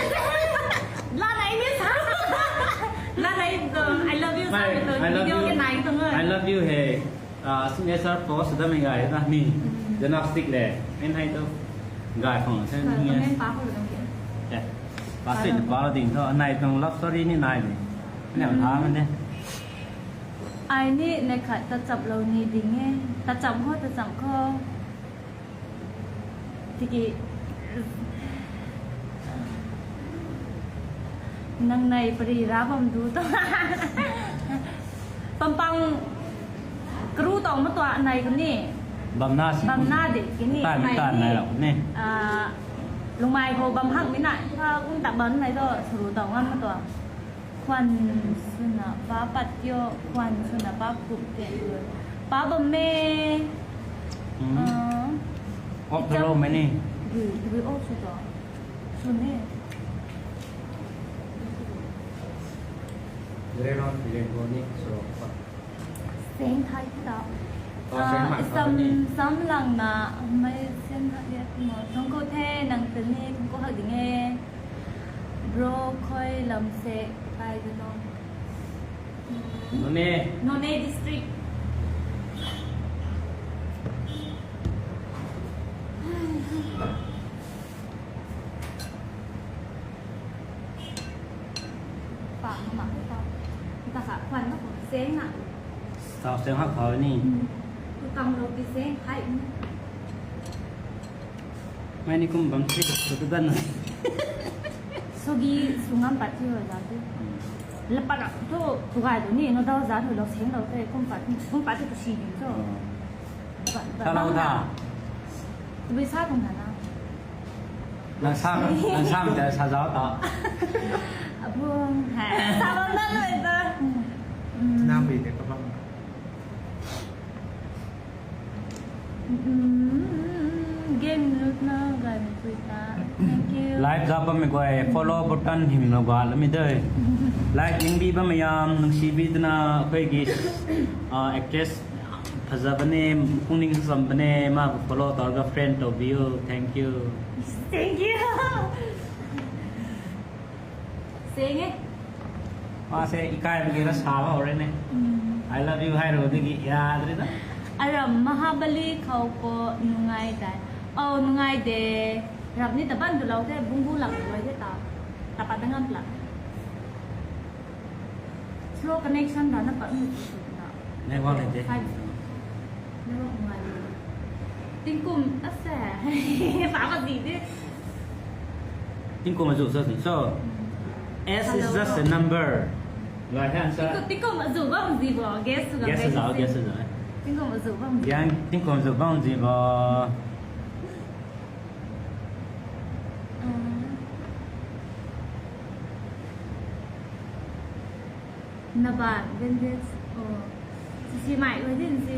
La nai ni sa. La nai to, I love you sa to. Video ke nai to. I love you, hey. Ah, signature pose da mei gay na ni. Hmm. Gymnastic le. En hai tu. Gay phong se ni. Comment pa ko lo dong ke. Eh. Pa se pa ding tho. Nai tuang love story ni nai ni. Ni ang tha ne. Ai ni nai khat ta chap lo ni ding e. Ta chap ho, ta chap ho. Tiki nang nei pari ra bam du to. Pampang karu tau ma tua nei kuni. Bam na si. Bam na de kini. Tai ma tai nei la kuni. Ah, lungmai khou bam hak mi na. Ka kum ta bam nei to suru tau ngam ma tua. Khwan swna pa pat tio, khwan swna pa kup te. Pa bam me. Hmm. Ah. Off the road many. Gui, gui off sw ta. Sw ne. Gre ram, gre go ni, so. Seng thai ta. Oh, seng Ah, thai isam, ni. Sam lang na, mei seng thai ya mo. Thongko the, nang tani, thongko hak ding e. Bro, khoi lam se, kai de no. Noney. Noney District. Pa ma ma ta. Ta sa khwan na ko seng na. Tau seng hak khou ni. Hmm. Tu kam lo ti seng hai ni. Mei ni kum bam si tu tu dan. Sogi sungam pat ti ho za tu. Hmm. Lapat tu tu gai tu ni no dau za tu lo seng lo te kum pat kum pat tu si ni so. Hmm. Sa lo ta. Tu bi sa kum na na. Nang sa, nang sa mi ta sa zau ta. Abung hai. Sa bam na lo ta. Hmm. Nang bi te ka bam. Mm, game loot na gai mei pui ta. Thank you. Live zap bammei guay follow button him na ga lami de. Live ning bi bammei yam nung si bi tana koi gi, ah, actress phaza bane, pungning sam bane, ma follow tar ga friend to bi o. Thank you. Thank you. Seng e. Ase ikai bagi ra sa ba already ne. Hmm. I love you hai ro digi ya dri da. Aram Mahabali khou ko nungai dai. Oh, nungai de. Ram ni taban du lau te, bungbu lam du lau te ta. Tapat da ngam pla. Slow connection da na pat mi tu na. Network ni de. Five G. Network ngai. Tingkum ase. Papa di de. Tingkum azu sa so. S is just a number. Right answer. Tingkum, tingkum azu bam zi bo. Guess ga. Guess azu, guess azu. Tingkum azu bam zi. Yang tingkum azu bam zi bo. Naban, bandage. Oh. Sisi mai ko din si.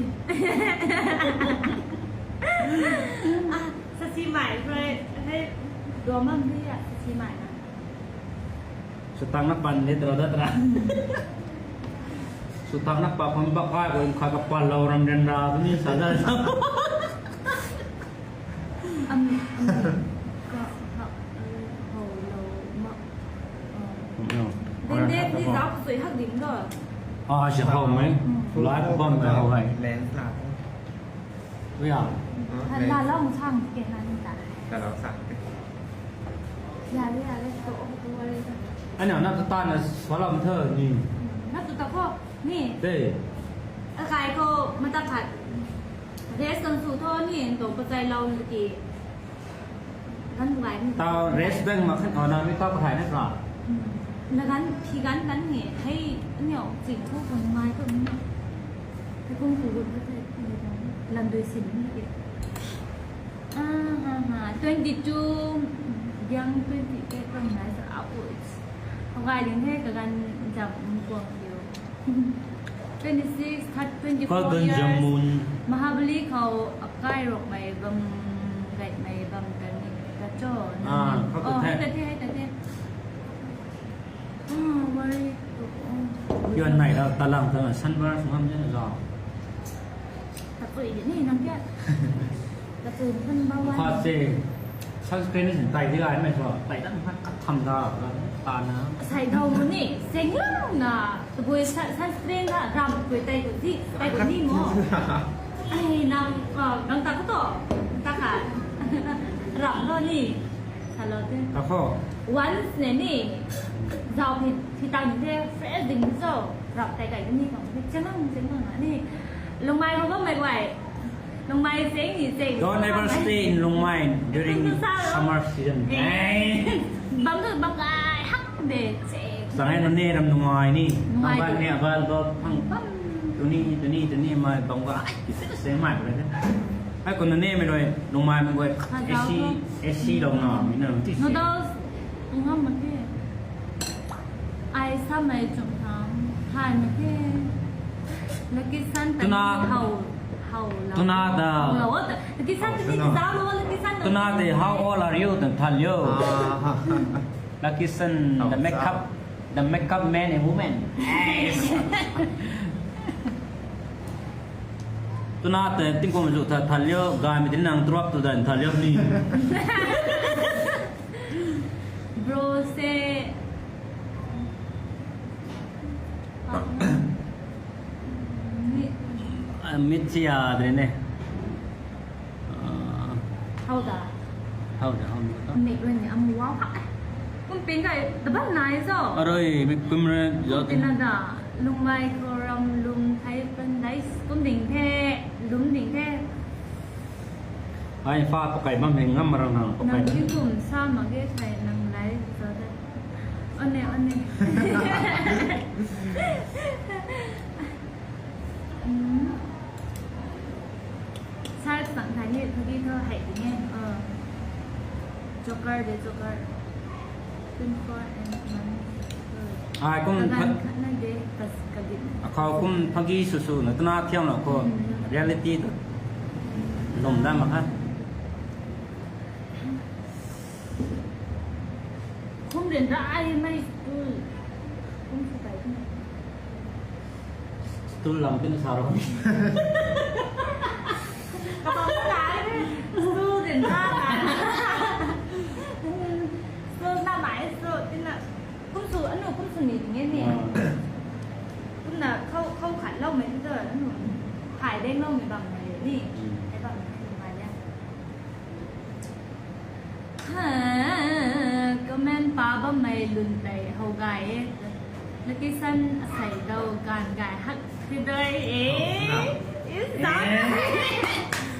Ah, sisi mai ko. Hey, domam ni ya sisi mai na. Sutang na pan ni tra da tra. Sutang na pa pam ba kai ko in kha ka pan lo ram ren ra ni sa da. Am, am, ka, ha, ho, lo, ma, oh. Then, then, ni zau sui hak dim do. Ah, si hau mai. Hmm. Lai ko bam mai hau hai. Lens la. Ui ya. Hmm, la, lens. La, la, mung chang ke na ni ta. La, la, chang ke. Ya, ya, let's go, go, go. Ani na ta ta na swalam the ni. Hmm, na tu ta ko ni. Hey. Akai ko mata khat. Rest kan sw tho ni, nto pachai lou na ki. Gan bu gay ni. Tau rest bang mak khan, oh, nang ni tau pathai na tra. Hmm. Na gan, phi gan gan ni, hei, nyo, ching thu, kung mai thu, ni. Hei kung ku gun ka thei, lam dui sin ni ki. Ah, ha, ha. Twenty-two, young twenty-eight, from nice outwards. Hau gay ding hei, ka gan jam, um, kuang kiu. Twenty-six, thirty, twenty-four years. Mahabali khou akai rokmei bam, gaymei bam ta ni ta cho. Ah, nang, oh, hai ta the, hai ta the. Ah, worry. Yuan nai ra talang ta sunburst ngam jana zau. Ta pui ni nang kya? Ta pui pun ba wa. Kha se sunscreen ni sin tai di lai mai so. Tai dan khat khat tham da la ta na. Sai dau mu ni, seng lang na. Tabui sun-, sunscreen ha, ram tabui tai tu di, tai tu ni mo. Ai, nang, ah, nang ta ko to, ta ka. Ram lo ni. Sa lo te. Ako. Once ne ni, zau phi, phi tang ni te, fresh ding ni so. Ram tai tai ni ko. Chang lang, chang lang ni. Lungmai ko ba mai wai. Lungmai seng ni seng. Don't ever stay in Lungmai during summer season. Eh. Bam tu bam kai hak de seng. Sangai na ne ram Lungmai ni. Lungmai. Bam ni abal bal phang bam. Tuni, tuni, tuni mai bam ga. Ai, kisa seng mai ko de. Ai ko na ne mai rui Lungmai mai ko. A C, A C lo na mi na ti. Noodles. Ngam ma ke. Ai sa mai chung tham. Hai ma ke. Lucky Sun ta ni hau. How lo? Tuna the. How lo? What? Lucky Sun, oh, tuni no. Zalo, Lucky Sun. Tuna the, how old are you? Than than yo. Ah. Lucky Sun, the makeup, the makeup man and woman. Tuna the, tingkum zu tha than yo, gay mi tin nang truak tu dan than yo ni. Bro say, Mit chia dre ne. How da? How da, how da? Nik rui ni amu wow ha. Kum ping kai da ban nai zo. Aroi, mi kum re zo. Kum ping na da. Lungmai khou ram lum thai pan dai kum ding the, lum ding the. Ai fa pakai bam hei ngam marang nang pakai. Nang kum sa ma ge thai nang lai zo da. One, one. Sar sang thai ni thagi tho hei ding e. Joker de joker. Twenty four and one. Ai kum kagan khat na de pas kagit. Akhou kum phagi su su na tana thiam lo khou. Reality tu. Lum da ma kha. Kum rin ra ai mai school. Kum su kai kum. Stool lam tina sa ro. Kapam na lai. Stool rin ra na. Stool na mai stool tina. Kum su anu kum su ni ding e ni. Kum na khou khou khat lou mai tu anu. Hai deng lou mai bam mai ni. Hai bam mai ni mai ya. Ha, comment pa bammei lun tei how gay e. Location asei dou gan gay hak the doi e. Is that?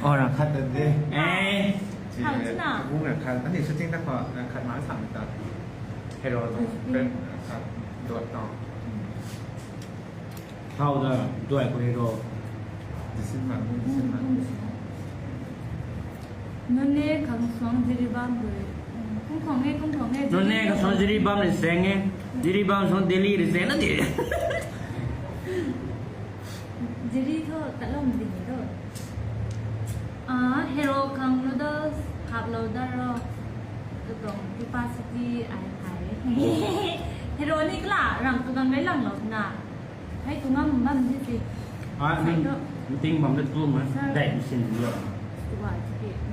Oh, rang khat ta de. Eh. How chuna? Bung rang khat. Ani shooting ta ko rang khat ma sam ta. Hero tu pen rang khat dot ta. How da duai khou hei ro. Disin man, disin man. Noney khang suang Jiribam rui. Kum khang e, kum khang e. Noney khang suang Jiribam rui seng e. Jiribam suang Delhi rui seng na di. Jiri tho talom ding tho. Ah, hero khang noodles hap lo da ro. Tu tuang capacity ai thai. Hero ni kala ram tu gang gai lang lo na. Hei tu ngam bam di si. Ah, meeting bam da tu ma. Dai machine lo.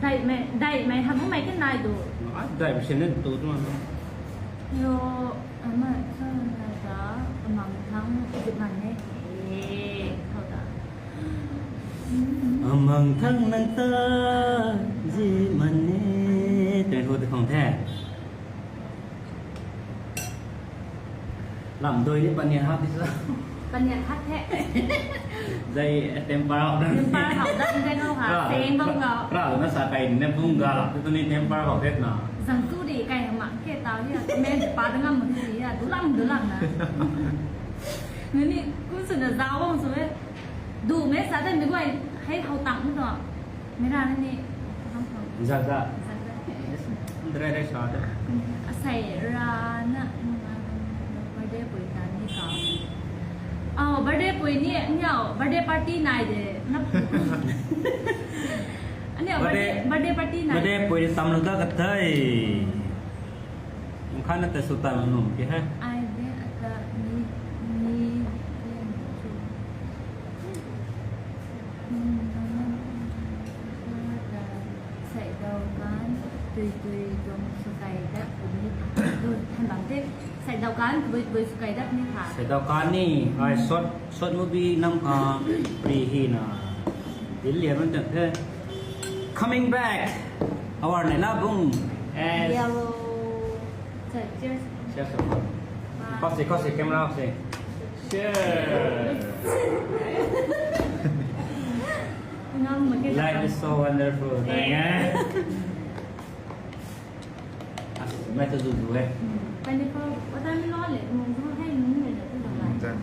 Dai mei, dai mei hamu mei kan nai do. Ah, dai machine tu tu ma. Yo, ama sa na ta amang thang zip man ne. Eh, how da. Amang thang nang ta zip man ne. Tei ho te khong the. Lam doi ni panian hak di sa. Panian hak the. Zai temper hak da. Temper hak da, zai ngau ha. Seng bam ngau. Pra na sa kai ne bung ga la. Tu ni temper hak the na. Zang tu di kai ma ke tau ya. Men pa da ngam di ya. Du lang, du lang na. Nuni kum suna zao bam su e. Du me sa da mi guay hei how tang mi do. Mei rana ni. Zak da. Zak da. Drai drai sa da. Asei rana nunga birthday pui ta ni ka. Oh, birthday pui ni, ni au, birthday party nai de. Nap. Ani au birthday, birthday party nai. Birthday pui tam lo da ka thai. Mkhan na ta su ta num ki hai. Ai de ata ni, ni, ni, chu. Saihdau kan tui tui tuang sukai dat puni tha. Tui than bam te. Saihdau kan tui tui sukai dat ni tha. Saihdau kan ni, ai short, short movie nam, ah, pri hi na. Dil lian man chan the. Coming back. Our Naina Bung. Yes. Yellow. Cheers. Cheers. Kau si, kau si, camera si. Cheers. Life is so wonderful. Thank you. As, mei tu zu zu e. Twenty four, what time lo le? Mung zu hai mung le tu lai.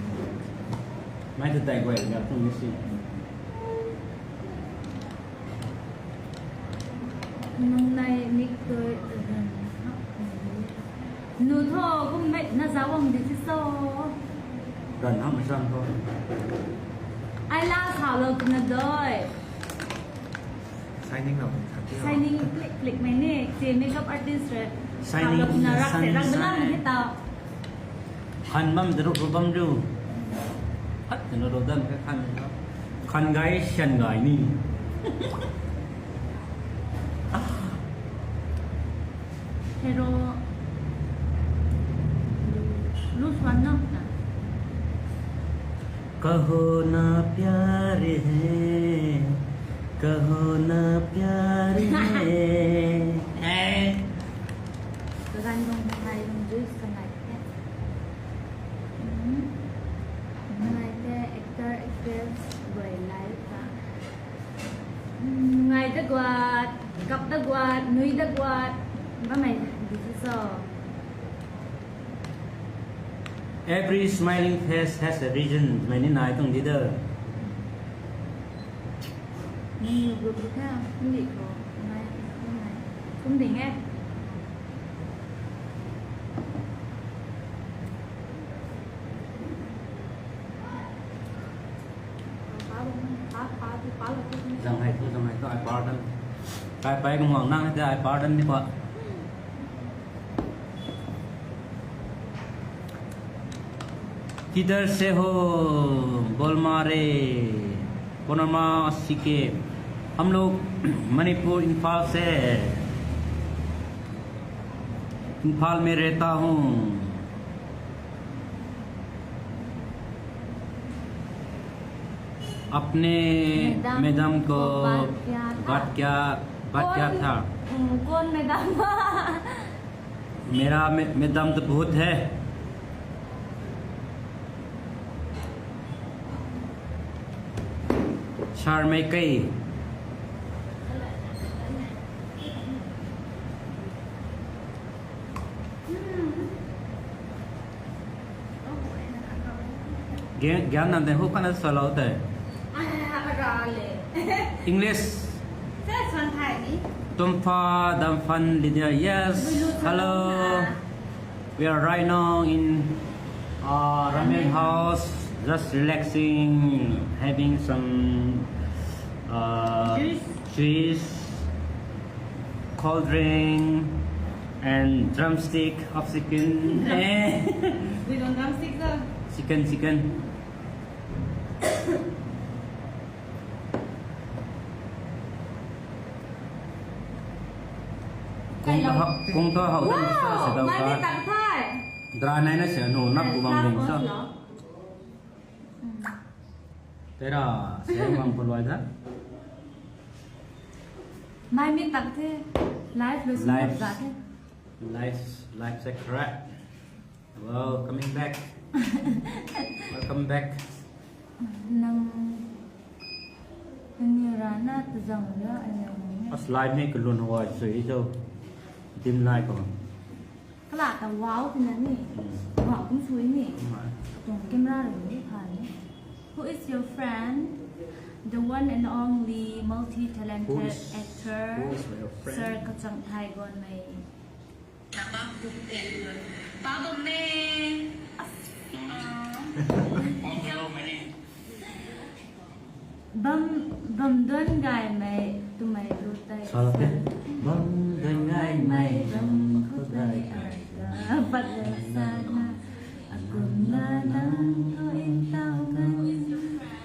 Mei tu tai guay ga tu ni si. Nang nai nik tu. Nu tho, kum mei na za wang di si so. Ran ham zang tho. Ai la khau lo tu na doi. Shining lo, shining click click mei ni, si makeup artist re. Shining, shining, shining. Khan bam de ru bam ru. Hat na ro dan ka khan. Khan gai, shan gai ni. Hero. Loose one na. Kaho na pyar hai, kaho na pyar hai. Kaganv bang hai bang juice ka ngai the. Hmm. Ngai the actor, actress guay lai ta. Hmm, ngai da guat, kap da guat, nui da guat. Ba mai, this is all. Every smiling face has a reason. Mei ni nai tuang di da. Nang group ka, hindi ko, nai, nai. Kum ding e. Zang hai thu, zang hai thu, I pardon. Kai pai kung wang nang hai thu, I pardon ni pa. किधर से हो? बोल मारे, panorama C K. हम लोग मणिपुर, इम्फाल से है। इम्फाल में रहता हूँ। अपने मैडम, मैडम को, को बात क्या था? बात क्या, बात क्या कौन, था? हम्म, कौन मैडम? मेरा मै-, मैडम तो बहुत है। शर्मा कई। Gyan, gyan nan de hu kana salo te. English. Tumfa Damfan Lydia. Yes. Hello. We are right now in, uh, ramen house, just relaxing, having some, uh, juice. Juice, cold drink, and drumstick of chicken. Eh. We don't drumstick though. Chicken, chicken. Kung ta hou, kung ta hou, wow, dan sa sa dau ka. Dra nai na se nu nap ku bam ding sa. Tera, se bam ko loi da. Mai mi tak the, live lo si live. Life, life secret. Wow, coming back. Welcome back. Nang, nang ni rana tu zang la, ai nang ni. As live ni kalun hoi sui zo. Dim lai ko. Kala ta wow tina ni. Hmm. Wow kum sui ni. Hmm. Tuang camera ru ni pha ni. Who is your friend? The one and only multi-talented actor, who is your friend? Sir Kachang Thai Gonmei. Pabam ne. Bam, bam duan gaymei twmei lu tei. Sa la te. Bam duan gaymei bam khou tei ai ta pat le sa na. Akumna nang khou in tau kan.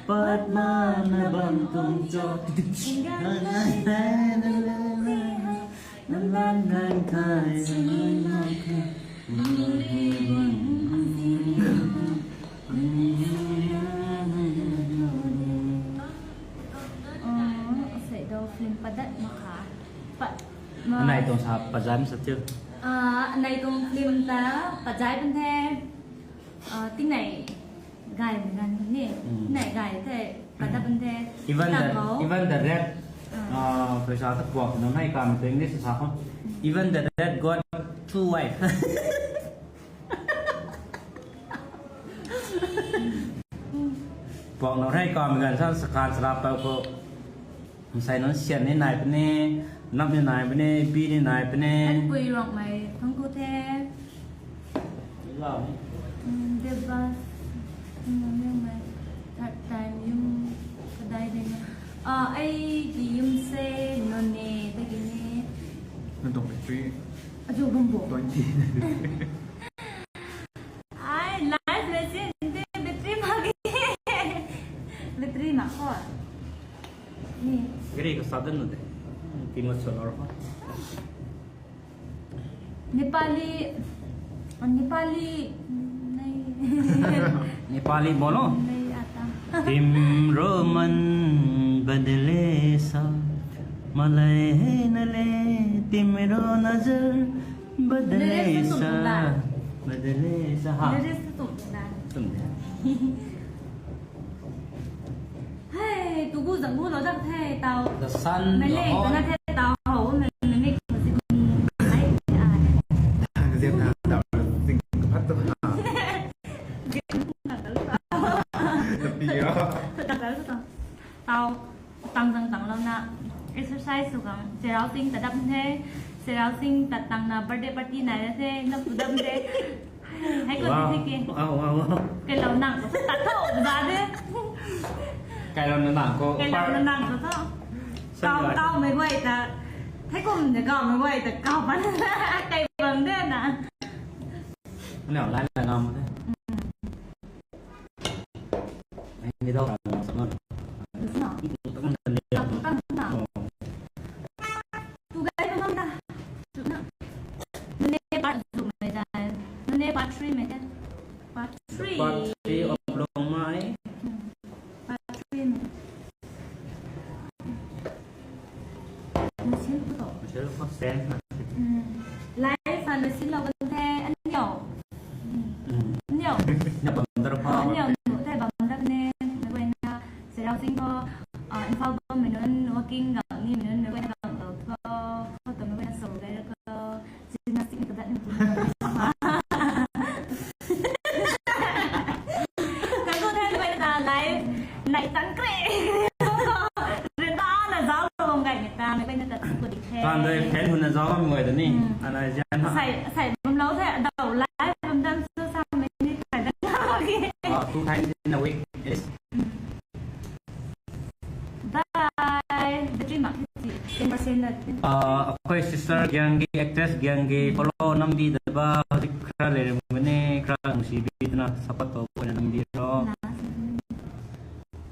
Pat ma na bam tuang cho. Ngan na na na na na. Lam lam nang khai sa nai nang khai. Asei dou film padat mak kha. Pa, ma. Anei tuang sa pazan sa chu. Ah, anei tuang film ta pazai pan the. Ah, tingnei gaymei ganv ni. Hmm. Tingnei gay the. Padat pan the. Even the, even the red, ah, paisa ta puak nunc hei kam tu English sa khou. Even the red got two wife. Puak nunc hei kam ganv sa sakan sara pau khou. Msai nunc sian ni nai puni, nap ni nai puni, bi ni nai puni. An pui rong mei thang ku the. Wow. Mm, the bus. Mm, third time yum kadai de na. Ah, ai ki yum se non Azuh bam bo. Ai, live lesson de battery mak ge. Battery mak kho. Ni. Gari ko sadan nu de. Tima solar ho. Nepali, Nepali, नहीं। Nepali bolo. नहीं आता। तिम्रो मन बदलेछ, मलाई होइन ले तिम्रो नजर बदलेछ, बदलेछ, हाँ। Lyrics tu tumna. Tumna. Hey, tu gu zang gu lo dak the tau. The sun, the hot. Mei le na the tau ho, mei mei mei ko si ni. Ai, ai. Zin na tau zin phat tu na. Zin na tau. Tapi ya. Tau tau. Tau. Tang zang tang lo na. Exercise sw khang. Cherau sing ta dap the. Cherau sing ta tang na birthday party nai na the. Na pu dap the. Hei ko the ke. Wow, wow, wow. Kailou nang ko ta tho za de. Kailou na nang ko. Kailou na nang ko tho. Kau, kau mei guay ta. Thei kum de kau mei guay ta kau pan. Kai bam de na. Nau lai la ngam de. Ai, ni dau kan sa na. Sa na. Tang, tang, tang. Oh. Tu gai bam ta. Tu na. Nune part two mei dai. Nune part three mei dai. Part three. Part three of Longmai. Hmm. Part three mei. Machine ko to. Machine ko stand na. Hmm. Live fan machine lo kan the, aniu. Hmm. Aniu. Na bam dar pha. Aniu nu the bam dar ne. Mei guay na, Cherau sing ko, ah, Imphal bam mei nunc, walking gang ni mei nunc, mei guay na gang lo ko, photo mei guay na so gai ko, gymnastic ni kadat ni. Kan ko the mei guay na live, nai tang kre. Rita na zau lo bam gai ni ta, mei guay na ta ko di the. Kan dei fan hun na zau bam guay da ni. Hmm. Ana zian ha. Sai, sai bam lo the, adau live bam dan so sa mei ni khai dan. Ah, two times in a week. Yes. Bye. Battery mak si ten percent na. Ah, akhoi sister Giang Gay, actress Giang Gay follow nambi da ba, houzik khara le ram gane, khara nung si bi na support to ko na nambi ro. Na.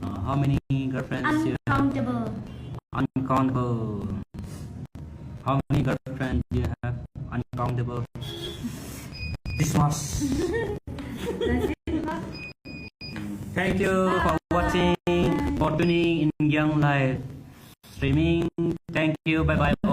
Uh, how many girlfriends you have? Uncountable. Uncountable. How many girlfriends do you have? Uncountable. This much. That's it, huh? Thank you for watching, for tuning in Giang live streaming. Thank you. Bye bye.